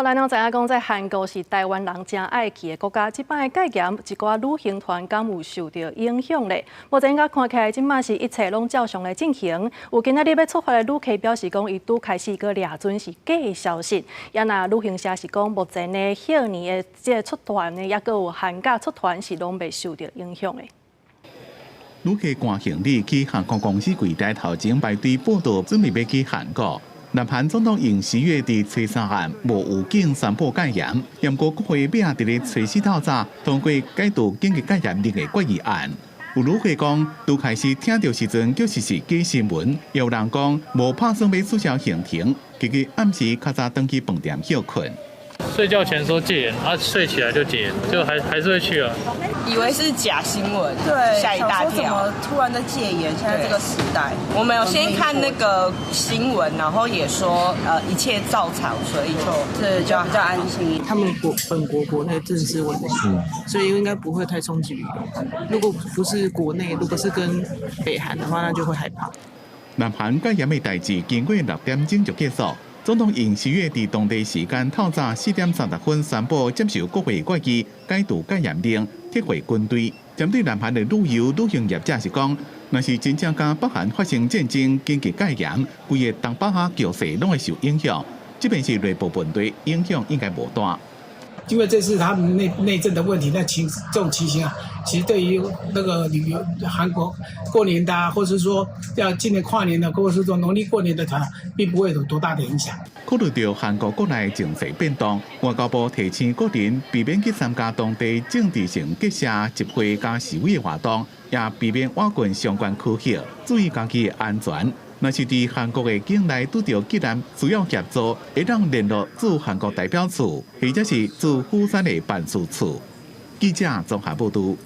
咱攏知影講，在韓國是臺灣人誠愛去的國家。這擺戒嚴，一寡旅行團敢有受著影響咧？目前佮看起來，這馬是一切攏照常來進行。有今仔日欲出發的旅客表示講，伊拄開始閣掠準是假消息。也若旅行社是講，目前呢，賀年的這個出團呢，抑閣有寒假出團是攏袂受著影響的。旅客攜行李去航空公司櫃台頭前排隊報到，準備欲去韓國。南韓總統尹錫悅佇初三暗無預警宣布戒嚴，毋過國會尾仔佇咧初四透早通過解除緊急戒嚴令的決議案。有旅客講，拄開始聽著時陣，確實是假新聞。有人講無拍算欲取消行程，結果暗時較早轉去飯店歇睏。睡覺前說戒嚴，啊睡起來就解嚴，就還是會去啊。以為是假新聞，嚇一大跳。怎麼突然在戒嚴？現在這個時代，我們有先看那個新聞，然後也說一切照常，所以就就比較安心。他們國本國國內政治問題，所以應該不會太衝擊旅遊。如果不是國內，如果是跟北韓的話，那就會害怕。南韓戒嚴的代誌經過6點鐘就結束。總統尹錫悅佇當地時間透早4點30分宣布接受國會決議，解除戒嚴令，撤回軍隊。針對南韓的旅遊旅行業者是講，若是真正佮北韓發生戰爭、緊急戒嚴，規个東北亞局勢攏會受影響。這邊是內部問題，影響應該無大。因為這是他們內政的問題，那這種情形啊，其實對於那個旅遊韓國過年的，或者是說要今年跨年的，或者是說農曆過年的團，並不會有多大的影響。考慮著韓國國內情勢變動，外交部提醒國人避免去參加當地政治性結社集會佮示威的活動，也避免倚近相關區域，注意家己的安全。若是佇韓國的境內拄著急難，需要協助，會當聯絡駐韓國代表處，或者是駐釜山的辦事處。記者綜合報導。